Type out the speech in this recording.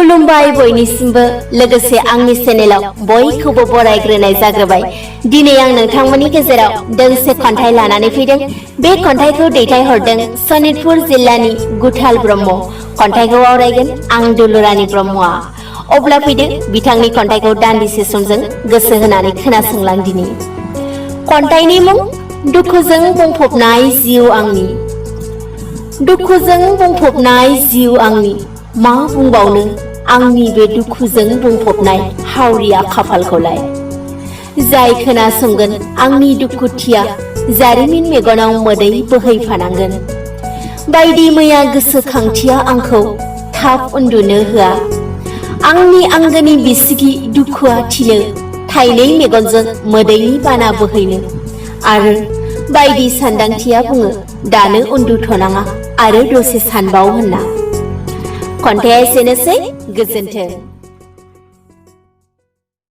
खुलुमबाय बयनिसिमबो लोगोसे आंनि चेनेलाव बयखौबो बरायग्रोनाय जाग्रोबाय। दिनै आं नोंथांमोननि गेजेराव दोंसे खन्थाइ लानानै फैदों। बे खन्थाइखौ दैथायहरदों सनितपुर जिल्लानि गुथाल ब्रह्म। खन्थाइखौ आवरायगोन आं दुलुरानी ब्रह्मआ। अब्ला फैदो बिथांनि खन्थाइखौ दान्दिसे समजों गोसो होनानै खोनासंलांदिनि। खन्थाइनि मुं दुखुजों बुंफबनाय जिउ आंनि। दुखुजों बुंफबनाय जिउ आंनि, मा बुंबावनो आंनि बे दुखुजों बुंफबनाय हावरिया खाफालखौलाय। जाय खोनासंगोन आंनि दुखुथिया जारिमिन मेगनाव मोदै बोहैफानांगोन। बायदि मैया गोसोखांथिया आंखौ थाब उन्दुनो होआ। आंनि आंगोनि बिसिगि दुखुआ थिनो थाइनै मेगनजों मोदैनि बाना बोहैनो। आरो बायदि सानदांथिया बुङो दानो उन्दुथ'नाङा आरो दसे सानबाव होनना। खन्थाइया एसेनोसै, गोजोन्थों।